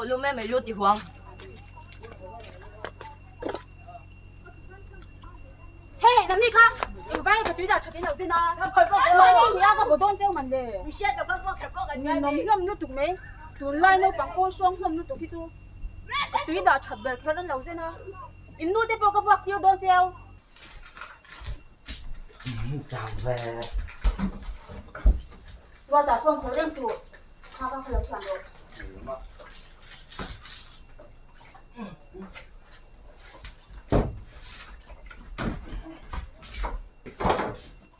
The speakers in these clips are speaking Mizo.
lum em mai lu ti huang. Hei nangni kha engvai ka tui dah that in lo zin a. Tunlai ni nia ka vaw dawn cheu man le. Ninawm hlawm lutuk mai. Tunlai naupang kawl hruang hlawm lutuk hi chu ka tui dah that ber kher an lo zin a. In nu te pawh ka vuak tir dawn cheu. Chau ve. Ruata phone khawi reng suh. Kha kha kha lo thiam rawh.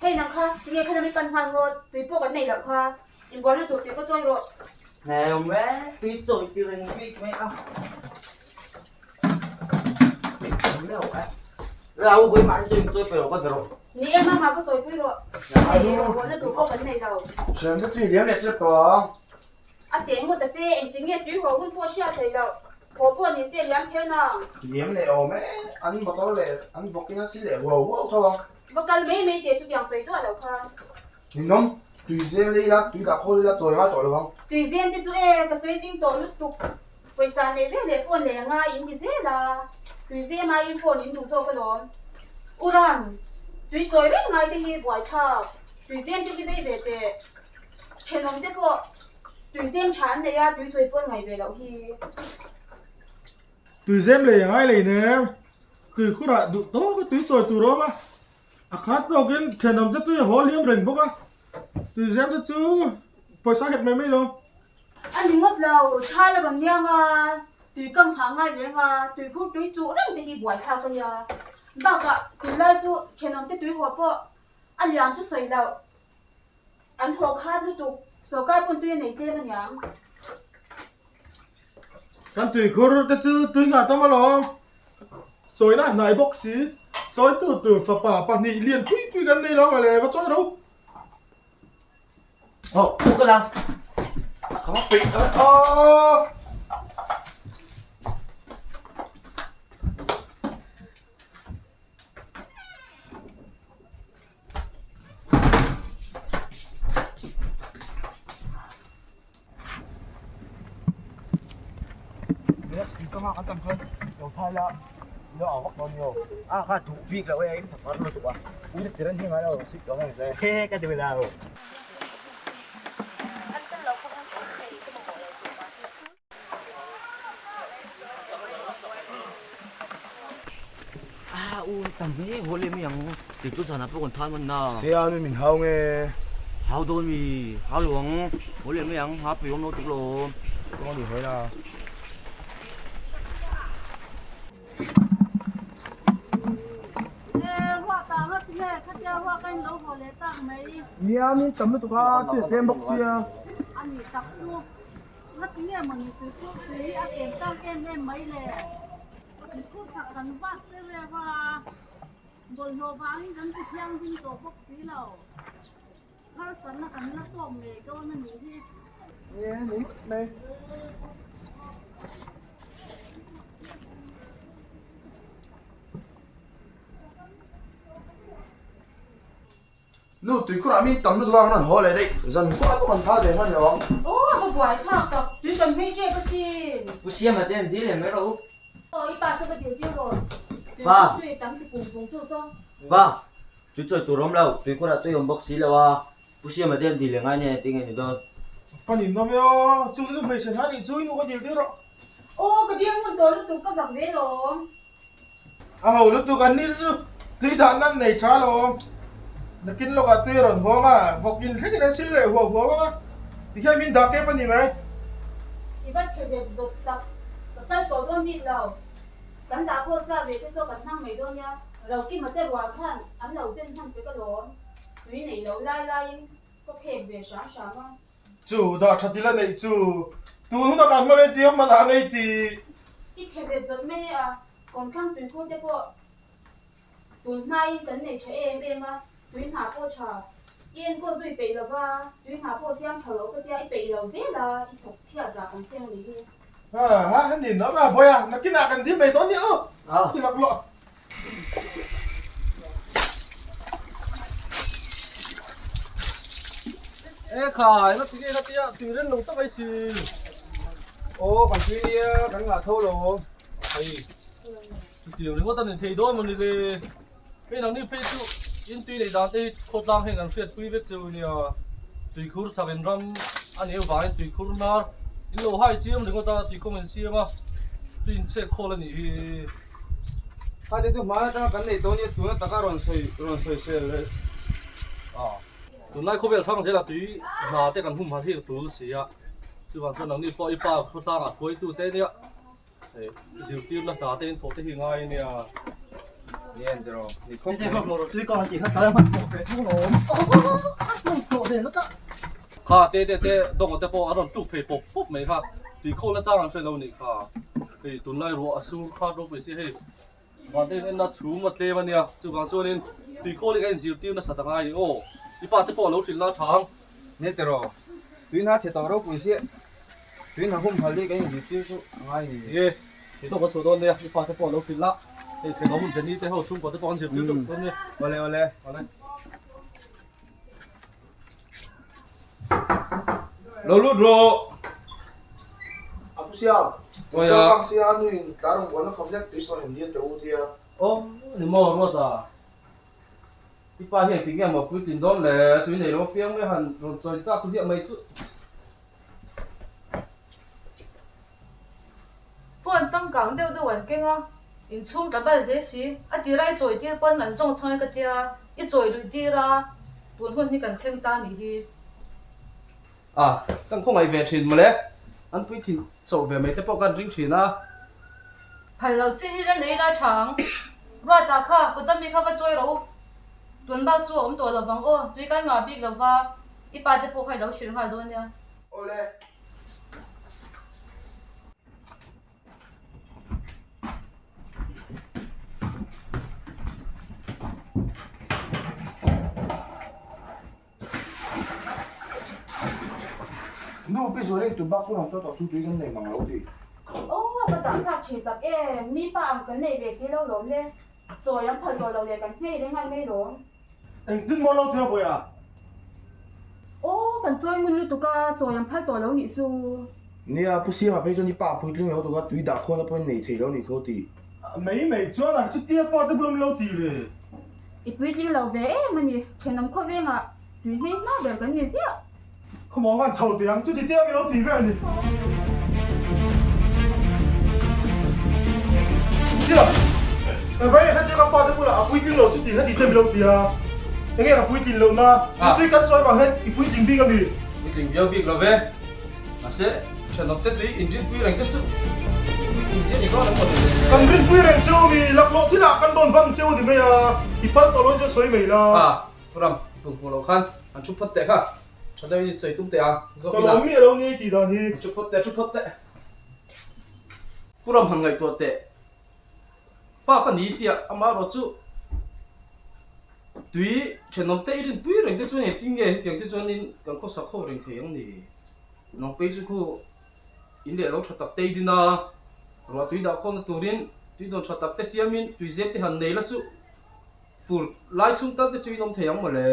Hei nang kha, tinge kha lami pan nghal ngawt, tui pawh kan nei loh kha, inbualna tur tui ka chawi rawh. Nei awm e, tui chawi tir reng bik mai a. Ni e mama ka chawi pui rawh, hei inbualna tur pawh kan nei lo. Thian te tui liam leh tep tawh ang. A teh ngawt a che, engtin nge tui haw hun pawh hriat thei loh, haw pawh ni se liam kher nang. Liam leh awm e, an motor leh an vawk in a si leh huau huau tho ang. Va kal mai mai teh chutiang sawi duah lo kha. Ninawm, tui zem lei ila, tui dah khawl ila chawi ngai tawh lo ang. Tui zem te chu e, ka sawi zing tawh lutuk, pawisa nei ve leh phone lei anga in ti zel a, tui zem aiin phone in duh zawk alawm. U Ram, tui chawi reng ngai te hi buaithlak, tui zem te hi vei ve teh. Thenawm te pawh tui zem tha an nei a, tui chawi pawn ngai ve loh hi. Tui zem lei a ngai lei nem, tui khurah duh tawk a tui chawi tur a awm a, a khat tawkin thenawm te tui a haw liam reng bawk a, tui zem te chu pawisa het mai mai lo. A ni ngawt lo, tha la rawn niang a, tui kam hah ngai reng a, tui khur tui chuh reng te hi buaithlak a nia. Bakah tunlai chu thenawm te tui haw pawh a liam chu sawi loh. An haw khat lutuk, sawrkar pawn tui a nei tlem aniang. Kan tuikhur te chu tui nghah tam alawm, chawina hnai bawk si, chawitu tur fapa pahnih lian pui pui kan nei lo mawle, va chawi ro. Aw, u ka lang. Ka va peih ta aw. A kha duh bik lo e in phakar lutuk a ui tir an hi ngai lo sik lo nge che he ka ti lo. A u tam he haw leh mai ang tih chu zanah pawh kan than man na. Sia nu min hau nge. Hau dawn mi hau lo ang haw leh mai ang ha pui awm lo tuk lo. Kawng a ni hawi na. Nia min tam lutuk a tui a tlem bawk sia. Ngati nge mawni tui phur tui hi a tlem tak em em mai le? Tui phur chak kan vat te reuh a, bawlhhlawh vangin kan ti thianghlim tawh bawk si lo. Harsatna kan la tawk ngei dawn a nih hi. Nge ni mai. Nu tui khurah min tam lutuk a kan rawn haw leh daih zan khuah pawh kan phal ve hman lo ang. Aw a va buai thlak tak tui kan hmei tep asin. Pu Siama te an dil em mai rawh u. Aw i pa saw ka dil tir rawh. Tui khur tui tam ti pung pung tu saw. Pa tui chawi tur awm lo tui khurah tui awm bawk si lo a Pu Siama te an dil leh ngai nia engtin nge ni dawn. Fa nin nawm e aw chu chu hmeichhe hna nih chu i nu ka dil tir rawh. Aw ka dil ngun tawh lutuk ka zak ve lawm. A ho lutuk an ni chu tui dah nan nei tha alawm. Nakin lawkah tui a rawn hawng a, vawk in thlengin an sil leh huau huau ang a, tikhian min dah kep a ni mai. I va chhe zet zawt tak, ka kal tawh dawn bik lo. Kan dah pawh sa ve te saw kan hmang mai dawn nia, Rokima te rual khan an lo zen hman pek alawm. Tui neih loh lai laiin ka phek ve hram hram a. Chu dah tha tila neih chu tun huna kan hma rei tih a hman ah ngei tih. I chhe zet zawt mai a, kawmthlang tuikhur te pawh tun hmain kan nei tha em em a, tui hna pawh tha. I enkawl zui peih lova, tui hna pawh siam tha rawh ka tia i peih lo zel a, i thawk chhiat rah kan seng ni hi. Ha ha ha nin a ra bawi a, nakinah kan dil mai dawn nia aw, ti laklawh. E khai, na ti nge na tia tui ren lo tak ai si. Aw kan tui nia kan ngah tho lo. Hei chutiang ringawt a ni thei dawn mawni le. Hei nangni phei chu in tui neih dan te hi khawtlang hian kan hriatpui vek cheu nia. Tuikhur chak in ram a nih avangin tuikhur hnar in lo hai chiam ringawt a, tuikawng in siam a, tui in chhek khawl a nih hi. Kha te chu hmaan atanga kan neih tawh nia tuna taka rawn sawi rawn sawi sel leh a. Tunlai khawvel thang zelah tui hna te kan humhal hi a tul si a, chuvang chuan nangni pawh i pa khawtlangah hruaitu te nia hei zirtirna hna te in thawh te hi ngai ania. Ni en tiraw ni khawp mai. Tui kawng an tih kha kal a hman tawh ve thung lawm. Hman tawh ve lawk a. Kha te te te dawng te pawh an rawn tuk phei pawp pawp mai kha tui khawl na chang an hre lo nih kha. Hei tunlai ruah a sur khat ropui si hei van te in enna chhum a tlem ania chuvang chuanin tui khawl hi ka inzirtir nasa ta ngai ni aw i pa te pawh a lo hrilh la thang. Nia tiraw tui hna chhe tawh ropui sia tui hna humhal hi ka inzirtir chu a ngai ni. Nge tui tawk a chhuah dawn nia i pa te pawh a lo hrilh la hei thenawm Jenny te ho chhungkua te pawh an zirtir tawh dawn nia. Awle awle. Awle. Lo lut rawh. A pu siam. Awi a. Kak sia a nuin tlar awm bualna khawp lek tui chuan han dil teh u tia. Aw ni maw Ruat a. I pa hian tinge maw puitlin dawn le tui nei lo apiang mai han rawn chawi tak ziah mai chu. Phone changkang deuh deuh an keng a, inchhung tla bal hle si, a tira i chawi tir pawn an zawng chang e ka tia, i chawi luih tir a, tun hun hi kan thleng ta nih hi. A, kan khawngaih ve thin mawle, an puitling chauh ve mai te pawh kan ring thin a. Phal lo chi hi la nei la tha ang, Ruata kha kut ami kha va chawi rawh u, tun bak chu a awm tawh lovang aw, tui kan ngah bik lova, i pa te pawh kha i lo hrilh nghal dawn nia. Awle. Nu pi zualin tun bak chu rawn chaw tawh chu tui kan nei mang lo ti. Aw a va zah thlak thin tak em, mi pa ang kan nei ve si lo lawm le, chawi an phal tawh lo leh kan nghei reng an mai lawm. Engtin maw lo tia bawiha? Aw, kan chawi ngun lutuk a, chawi an phal tawh lo nih chu. Nia, Pu Siama phei chuan i pa puitling lo tuk a, tui dah khawn a pawhin nei thei lo nih kho ti. Mai mai chuan a, chutia fate bulah min lo ti le. I puitling lo ve em a ni, thenawm khawvengah tui hlei hma ber kan ni ziah. Khawmaw khan chho teh ang, chuti tia min lo ti ve a ni. Sia, vai heti ka fate bulah a puitling lo chuti heti te min lo ti a, enge ka puitlin loh na, tui kan chawi vang hian i puitling bik a mi? Puitling viau bik lo ve, mahse thenawm te tui inrinpui reng te chu inzia ni dawn ang maw le. Kan rinpui reng cheu a mi, laklawh thilah kan rawn ban cheu a ni mai a, i pal tawh lo chuan sawi mai la. A, Pu Ram, i pumhmuh loh khan an thu phawt teh kha. Tha deuhin sawi tum teh a, zawk Ka ila. lawm miah lo ni tih dan hi. Thu phawt teh, thu phawt teh. Pu Ram han ngaihtuah teh. Pa ka ni tia amaherawh chu tui thenawm te i rinpui reng te chuan engtin nge hetiang te chuanin kan khawsak ho reng thei ang ni. Nang pei chu khu in leh lo tha tak te i din a, ruah tui dah khawlna turin tui dawn tha tak te siamin tui zep te han nei la chu fur lai chhung tal te chu in awm thei ang mawle.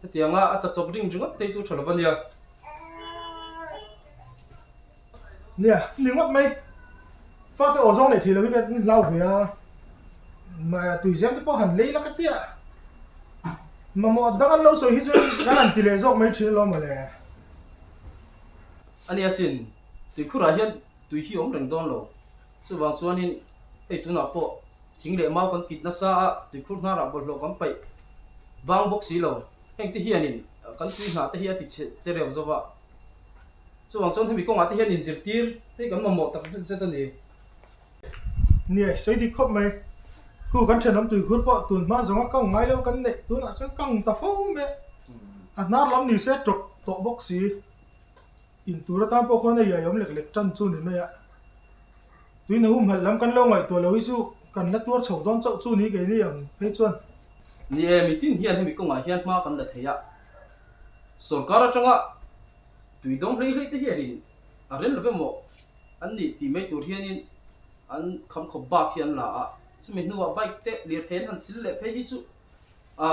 Hetianga a ta chawp ring ringawt te chu tha lo va nia. Nia, ni ngawt mai. Fate aw zawng neih theih lo hi ka hlau ve a. Mah tuizem te pawh han lei la ka tia. Mamawh dang an lo sawi hi chuan kan han ti leh zawk mai thin alawm mawle. A nia sin, tuikhurah hian tui hi awm reng dawn lo. Chuvang chuanin hei tunah pawh thing leh mau kan kit nasa a, tuikhur hnarah bawlhhlawh kan paih bang bawk si lo. Hengte hianin kan tui hnah te hi a ti che reuh zo va. Chuvang chuan hemi kawngah te hian inzirtir te kan mamawh tak zet zet a ni. Nia, sawi dik khawp mai. Khu kan thenawm tuikhur pawh tun hma zawnga kang ngai lo kan neih tunah chuan kang ta fo mai a. A hnar lam ni se tawp tawh bawk si. In tur atan pawh khuan a iaiawm lek lek tan chu ni mai a. Tuina humhalh lam kan lo ngaihtuah lo hi chu kan la tuar chho dawn chauh chu ni keini ang phei chuan. Ni e, mitin hian hemi kawngah hian hma kan la thei a. Sorkar atanga tui dawng hlei hlei te hianin a rel lo emaw an nih tih mai tur hianin an kham khawp bak hi an la a. Chumi hnuah bike te lirthei an han sil leh phei hi chu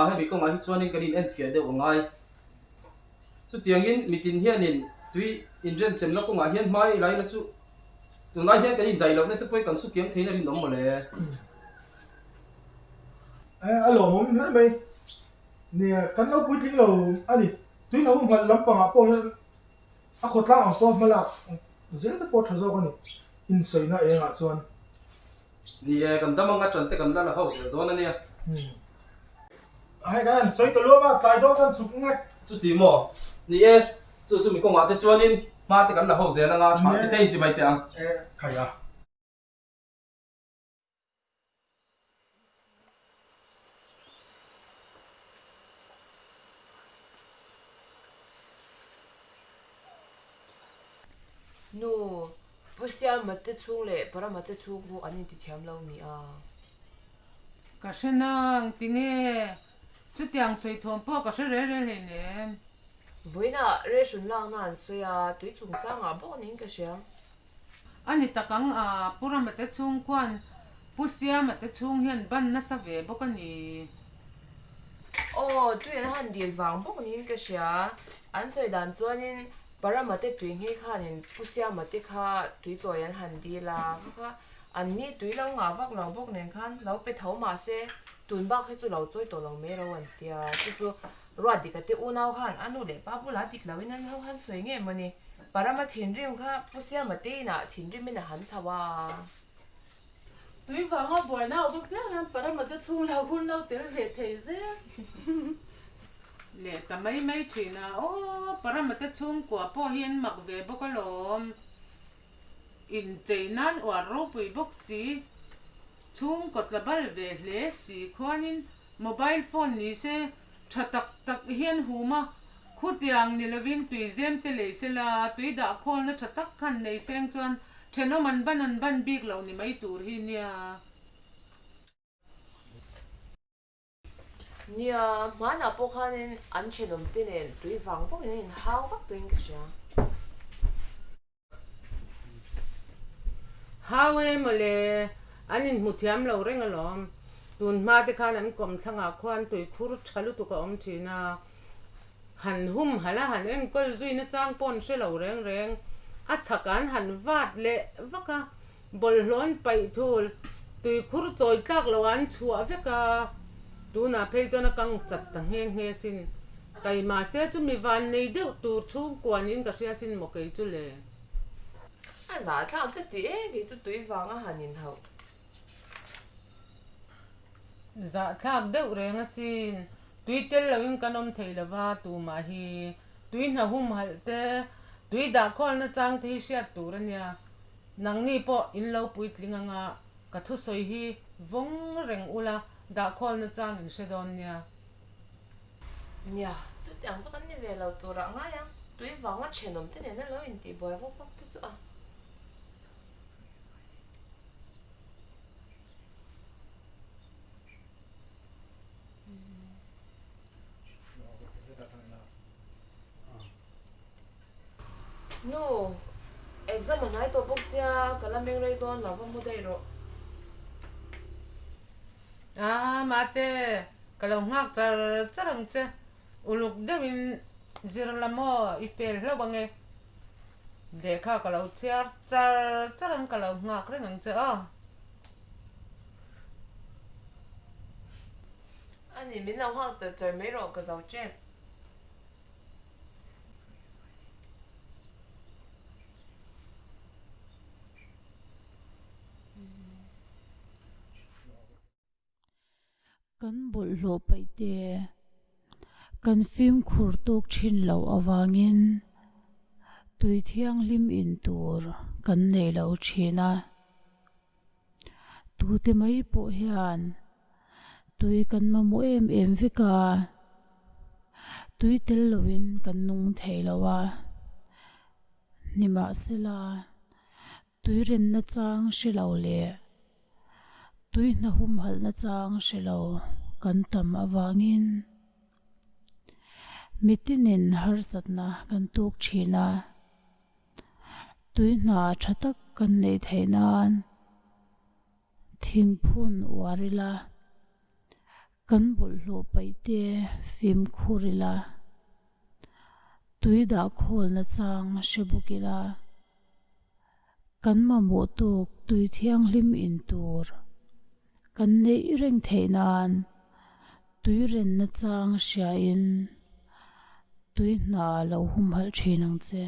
hemi kawngah hi chuanin kan inenfiah deuh a ngai. Chutiangin mitin hianin. Tui inrenchemna kawngah hian hmai laina chu tunlai hian kan indaih lohna te pawh hi kan su kiam theiin a rinawm mawle. A lawmawm hle mai. Nia, kan lo puitling lo a ni. Tui lo nghalh lampangah pawh hian a khawtlang ang pawh hmalak zel te pawh tha zawk a ni, insawina engah chuan. Ni e, kan dam anga tan te kan la la ho zel dawn a nia. Hei kan han sawi ta luam a, tlai dawn chuan chuk nge. Chuti maw? Ni e, chu chu mi kawngah te chuanin hma te kan la ho zel anga tha te te inchi mai teh ang. E, khai a. Nu, Pu Siama te chhung leh Parama te chhung pawh an intithiam lo mi a. Ka hre nang, tinge chutiang sawi thuam pawh ka hre rel rel hleinem. Vawiinah ration lakna an sawi a, tui chungchangah bawk niin ka hria. A ni tak ang a, Pu Rama te chhung khuan Pu Siama te chhung hian ban nasa ve bawk a ni. Aw, tui an han dil vang bawk niin ka hria. An sawi dan chuanin Pa Rama te tui nghei khanin Pu Siama te kha tui chawi an han dil a, kha kha an ni tui lo ngah vak lo bawk nen khan lo pe tho mah se tun bak hi chu lo chawi tawh lo mai ro an tia. Chu chu Ruatdika te unau khan a nu leh pa bulah dik loin an ho han sawi ngei mawni. Parama thinrim kha Pu Siama te inah thinrimin a han chho a. Tui vanga buaina a awm apiang hian Parama te chhung lo hun lo tel ve thei zel. Leh ta mai mai thin a, aw Parama te chhungkua pawh hi an mak ve bawk alawm. Inchei nan uar ropui bawk si, chhungkaw tla bal ve hle si khuanin mobile phone ni se Tha tak tak hian hum a, khutiang ni lovin tui zem te lei se la, tui dah khawlna tha tak khan nei seng chuan thenawm an ban an ban bik loh ni mai tur hi nia. Nia, hmanah pawh khanin an thenawm te nen tui vang bawkin an inhau vak tuin ka hria. Hau e mawle, an inhmu thiam lo reng alawm. Tun hma te khan an kawm thlangah khuan tuikhur tha lutuk a awm thin a, han hum halh a, han enkawl zui nachang pawh an hre lo reng reng. A chhak an han vat leh vak a, bawlhhlawh an paih thul, tuikhur chawi tlak loh ah an chhuah vek a, tunah phei chuan a kang chat ta nghe nghe sin. Kai mahse chu mi van nei deuh tur chhungkua niin ka hria sin maw kei chu le. A zahthlak ka ti e, kei chu tui vang a han inhauh. Zahthlak deuh reng asin, tui tel loin kan awm thei lova tumah hi tui hna humhalh te, tui dahkhawlna chang te hi hriat tur a nia. Nangni pawh in lo puitling anga ka thusawi hi vawng reng ula dahkhawlna chang in hre dawn nia. Nia, chutiang chu kan ni ve lo turah ngai ang, tui vanga thenawm te nena lo intih buai vak vak te chu a. Nu, exam a hnai tawh bawk sia, ka la meng rei dawn lo va mu daih rawh. A, mate, ka lo nghak char char ang che. Uluk deuhin zir la maw i fel hlauh ang e. Lehkha ka lo chhiar char char ang ka lo nghak reng ang che aw. A ni, min lo nghak char char mai rawh ka zo ṭep. Kan bawlhhlawh paih te kan fimkhur tawk thin loh avangin tui thianghlim in tur kan nei lo thin a, tute mai pawh hian tui kan mamawh em em vek a, tui tel loin kan nung thei lo a, nimahsela. Tui rinna chang hre lo leh tui hna humhalhna chang hre lo kan tam avangin mitinin harsatna kan tuk thin a, tui hna tha tak kan neih theih nan thingphun uar ila, kan bawlhhlawh paih te fimkhur ila. Tui dah khawlna chang hre bawk ila, kan mamawh tawk tui thianghlim in tur kan neih reng theih nan tui renna chang hriain tui hna lo humhalh thin ang che.